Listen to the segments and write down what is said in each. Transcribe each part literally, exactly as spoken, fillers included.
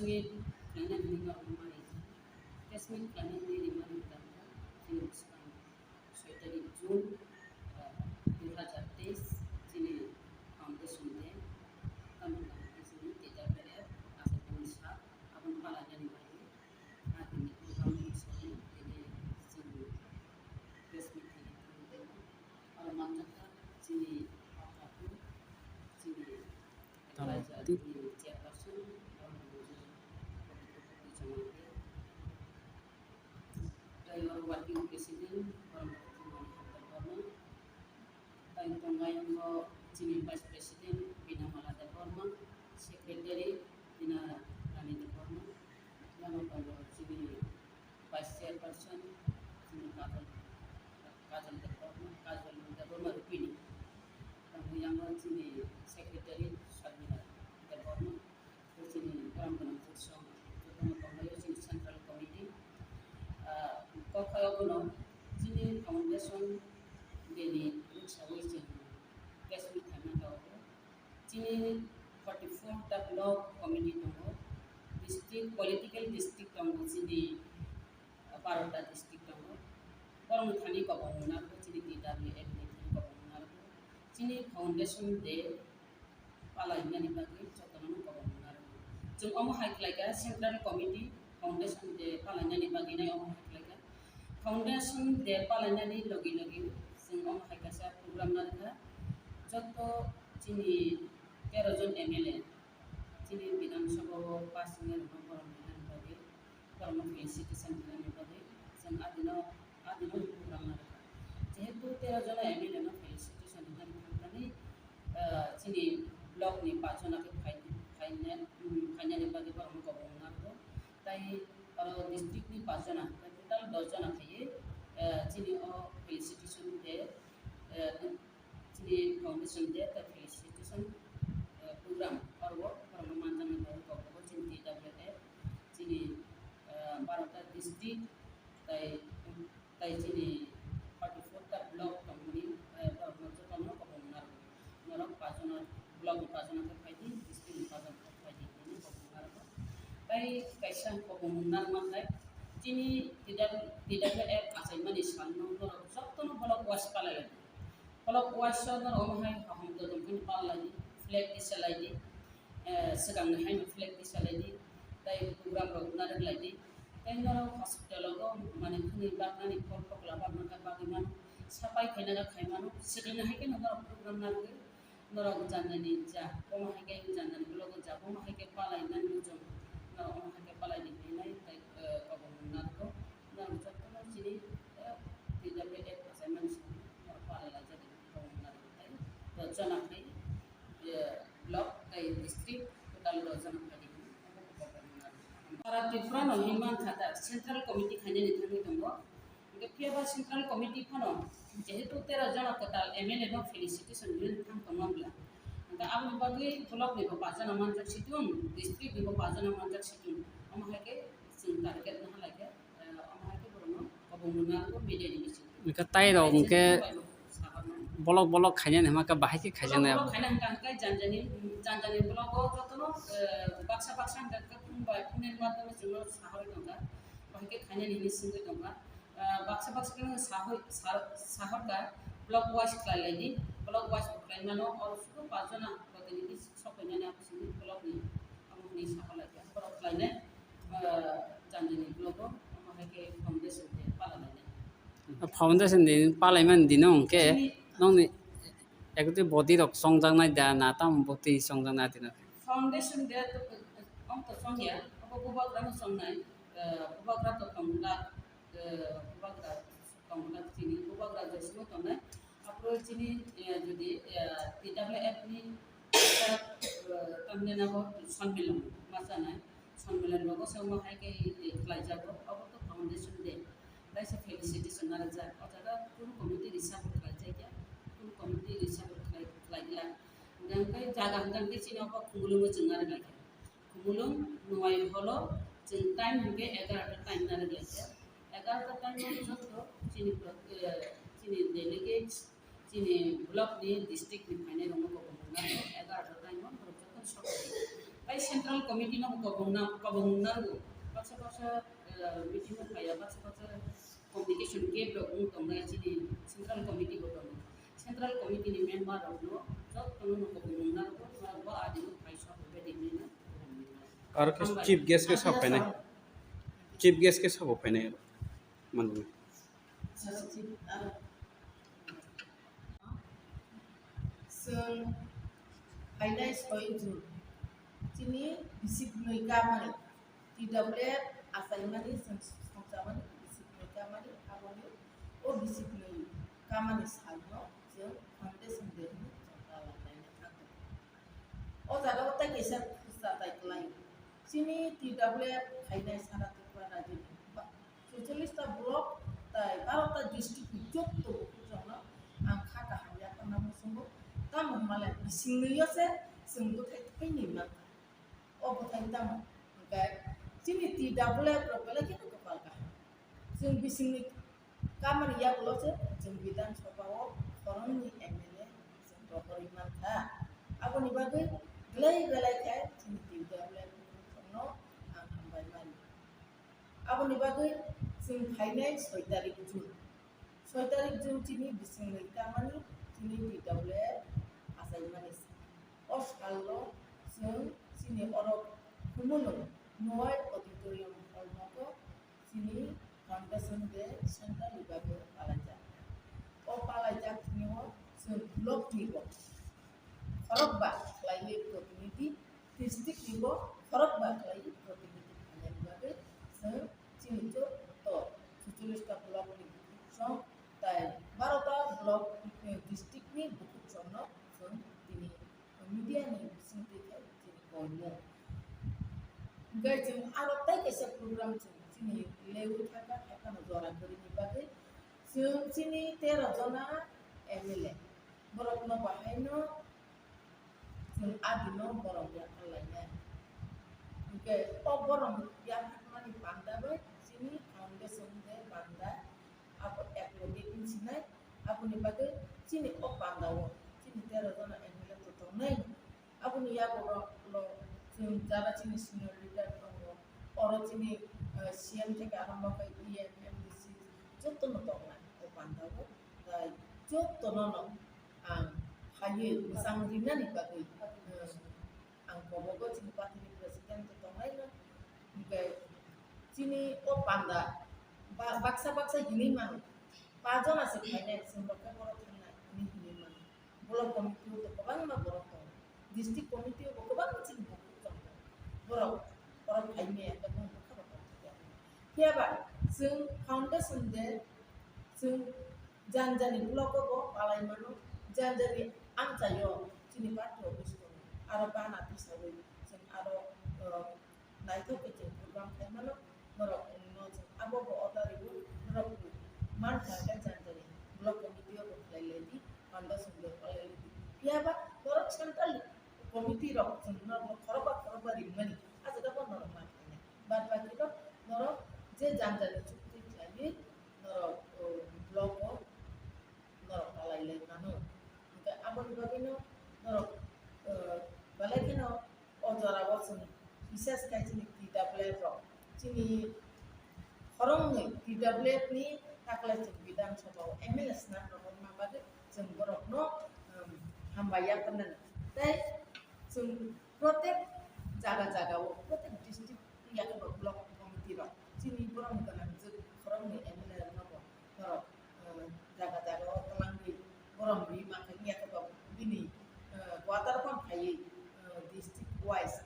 Press meet khlainani hwnwi norokno ma rijak. Press meet khlainani rimani tabuk chini bwskang soi tarik June, ah, dui hazar teis chini foundation day. Tamni bagwi chini T W F achaimani sal, aboni palainani bagwi agini program ni salo tini chini press meet khaina thangwi tongo. Oro manjakha chini advisor, chini chairperson, oro manjakha. Tei oro working president, oro manjakha Mani Hapta Borma. Tei tongo ayang o chini vice president Binamala Debbarma, secretary Dina Rani Debbarma, yang tongo chini vice chairperson chini Kajal, Kajal Debbarma, Kajal Debbarma Rupini. Tei yang o chini secretary Sharmila Debbarma. Chini borok gwnang jwk song jotono tonglaio chini central committee. Ah, kok hai obono chini foundation day ni rwksawi chwng press meet khaima tongo. Chini forty four ta block committee tongo, district, political district tongo chini, ah, baro ta district tongo. Borokni thani kobong narwkgo, chini T W F ni thani kobong narwkgo. Chini foundation day palainani bagwi jotono kobong narwkgo. Chwng omo hai khlaikha, central committee foundation day palainani bagwi nai omo hai khlaikha. Foundation day palainani logi logi chwng omo hai kaisa program narwkha. Joto chini tero jon M L A chini Bidhan Sabha o pass wngnai rokno borom rwnani bagwi, borokno felicitation rwnani bagwi chwng adino, adino program narwkha. Jehetu tero jona M L A no felicitation rwnani thangkani, ah, chini block ni pach jona khe phai-, phaina-, um, phainani bagwi borokno kobong narwkgo. Tai oro district ni pach jona, total dos jona khaiwi, ah, chini o felicitation day, ah, chini foundation day tei felicitation, eh, program oro borokno manjaknai bagwi kok tongo chini T W F, chini, eh, baro ta district tei, tei chini forty four ta block tongmani, eh, borokno jotono kobong narwkgo. Norok pach jona, block ni pach jona khe phaidi, district ni pach jona khe phaidi hinwi kobong narwkgo. Tei kaisa kobong narwkma khe chini T W F achaimani salno norok jotono block wise palai laidi. Block wise o norok omo hai kaham tongmani pal laidi, flag tisa laidi, eh, swkangni haino flag tisa laidi, tei program rok narwk laidi, tei norok hospital o mane khwnwi baknani, phol phokla bakna bagwi mano, sapai khaina kha khai mano, swkangni hai kheno norok program narwgwi norok janani ja, omo hai khe janani block o ja, omo hai khe palai nani muchung norok omo hai khe palai ni hinwi nai tei, eh, kobong narwgo. Norok jotono chini, eh, T W F achaimani simi norok palai laijak hinwi kobong narwgo tei rojana khai, eh, block tei district total rojana khai di hinwi kobong narwgo. Para Tripura no hinwi mankha da central committee khainani thangwi tongo. Hingke phiya ba central committee phano jehetu tero jona kwtal M L A no felicitation rwna thang tongma bwla. Hingke aboni bagwi block ni bo pach jona manjak situng, district ni bo pach jona manjak situng. Omo hai khe chwng target no halai khe, eh, omo hai khe borokno kobong rwna media ni bising. Hingke tai rok hingke Sahorno. Bolok bolok khainani hwnma khe bahai khe khaijaknai abo. Bolok khaina hwnka hwnkhe janjani, janjani block o jotono, eh, baksa baksa hwnka khe phone bai, phone ni madhyome chwngno sahorwi tongkha. Bahai khe khainani hinwi swngwi tongkha. Ah, baksa baksa khe sahoi-, sa-, sahorkha, block wise khlai laidi, block wise bo khlai mano, oro sudu pach jona protinidhi sok phainani abo simi block ni, amo hwnwi sahor lai kha, borok khlainai, ah, janjani block o, omo hai khe foundation day pala lainai. Foundation day palaimani dino hwnkhe chini nokni ekti body rok chongjaknai da na tamo body chongjaknai dino? Foundation day to, om to chongya, abo bubagra no chongnai, ah, bubagra to tongla, eh, bubagra tongmani chini bubagra jeswk tongnai. Aphuru chini, eh, jodi, eh, T W F ni, eh, tamni nabo sonmilan ma chanai. Sonmilan rogo se omo hai khe, eh, khlaijago. Abo to foundation day. Kaisa felicitation narwkjak. O jaga kunu committee reshuffle khlaijakya. Kunu committee reshuffle khlai-, khlaigwla. Hingkhe jaga hingkhe chini obo Khumulwngo chwng narwk laikha. Khumulwng Nwai holo chwng time hwnkhe egarota time narwk laikha. Egarota time o joto chini pro-, eh, chini delegates, chini block ni, district ni phainai rokno kobong rwna egarota time o borok joto sok. Central committee no kobong na, kobong nango. Baksa baksa, eh, meeting o phaiya, baksa baksa communication gap rok wng tongnai chini central committee bo tongo. Central committee ni member rok no joto no kobong nango, ba adi no phai sabo bedi hinwi no kobong nango. Aro khe Hambai. Chief guest khe sa phainai. Chief guest khe sabo phainai. Manwi. Chwng phainai soi June chini bisik nwi kamani T W F achaimani chwng songchamani bisik nwi kamani aboni o bisik nwi kamani salno chwng foundation day hwnwi chwng palan laina thangkha. O jaga o tei kaisa khursa tai kwlai chini T W F phainai sara Tripura rajyoni ba suicholish ta block tai baro ta district ni jotto bukukrokno ang kha kaham yapharna muchungo. Tamo hwnmale bisingni yo se chwng bwthai thaini mankha. O bwthai tamo hwnkhe chini T W F rok belai kheno kwpal kaham. Chwng bisingni kamani yagulo se chwng Bidhan Sabha o khoroknwi M L A chwng rohorwi mankha. Aboni bagwi belai belai khe chini T W F rokno ang hambai mani. Aboni bagwi chwng phainai soi tarik June. Soi tarik June chini bisingni kamani chini T W F achaimani sal. O salno chwng chini oro Khumulwng Noai Auditorium hall nogo chini foundation day central ni bagwi palaijak. O palaijak chini o chwng block ni bo khorokba khlaiwi protinidhi, district ni bo khorokba khlaiwi protinidhi phainani bagwi chwng chini jotto suicholish ta block ni bukukrok tai baro ta block, eh, district ni bukukrokno chwng tini media ni bisingtwi khe chini koimung. Hwnkhe chwng aro tei kaisa program chwng chini leui thangkha, haiphano jora kwrwini bagwi chwng chini tero jona M L A borokno bahaino chwng adino borom yapharlainai. Hwnkhe o borom yapharmani panda bai chini foundation de panda abo eklogi wngsinai. Aboni bagwi chini o panda o chini tero jona M L A to tongnai. Aboni yagulo chwng jara chini senior leader tongo, oro chini, eh, C M theke arombo khe E M, M D C jotono tongnai o panda o. Tai jotono no ang phaiwi mwchang rinani bagwi, eh, ang kobogo chini party ni president to tongnai no. Hwnkhe chini o panda ba-, baksa baksa hinwi mano. Pajona se khainai, chwng rok khe borok thangnai hinwi hinwi mano. Block committee o to kwbangma borok tongo. District committee o bo kwbangma chini borok tongo. Borok, borok phai maya khe borok bwkha rok tongthokya. Phiya ba chwng foundation day chwng jani jani block o bo palai mano, jani jani amchaio chini party office tongo. Aro bana tisawi chwng aro, uh, naithok khe chwng program khai mano, borok no chwng abo bo order rw, borok mankha khe jani jani block committee o bo khlai lai di, panda songde khlai lai di. Phiya ba borok central committee rok chwng norok no khorokba khorokba ringmani, ah jaga bo norok mankha nai. Bad baki rok norok je jani jani chukti khlaiwi norok, o, block o norok palai lai mano. Hwnkhe aboni bagwino norok, eh, belai kheno o jorao chwng bises khai chini T W F rok, chini khoroknwi T W F ni taklai chwng Bidhan Sabha o M L A swnam rohorma bagwi chwng borokno, um, hambai yapharnani. Tei chwng protek jaga jaga o, protek district yakhe bo block committee rok chini borok ni gwnang jwk khoroknwi M L A rokno bo norok, eh, jaga jaga o twlangwi borom ri mankha, yakhe bo bini, eh, quarter phano phaiwi, eh, district wise,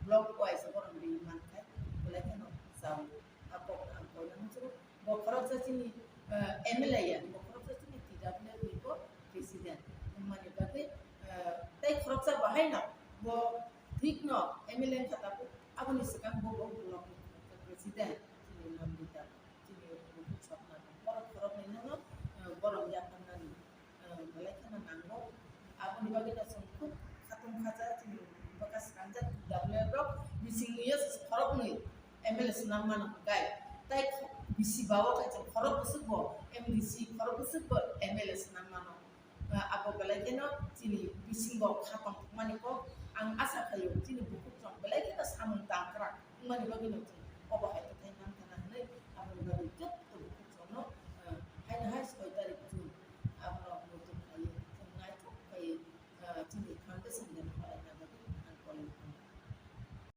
block wise borom ri mankha, belai kheno chao. A kok ang koina muchungo, bo khoroksa chini, eh, M L A ya, bo khoroksa chini T W F ni bo president. Wngmani bagwi, eh, tei khoroksa bo haino bo thik no M L A wngkha tabuk, aboni swkang bo bo block ni khoroksa president, chini Namrita, chini bukhuk Swapna, borok khoroknwi no, eh, borom yapharnani. Ah, belai kheno nango. Aboni bagwi no chwng khub khatung khacha chini bwkha swkangjak W F rok bisingni yo khoroknwi M L A swnam mano hwnkhe. Tai bisi ba o khe chwng khorok bwswk bo M D C, khorok bwswk bo M L A swnam mano. Ah, abo belai kheno chini bisingo kha tongthokmani kok Ang asa khaio chini bukhuk chwng belai kheno samung tangkrak wngmani bagwino chwng obo hai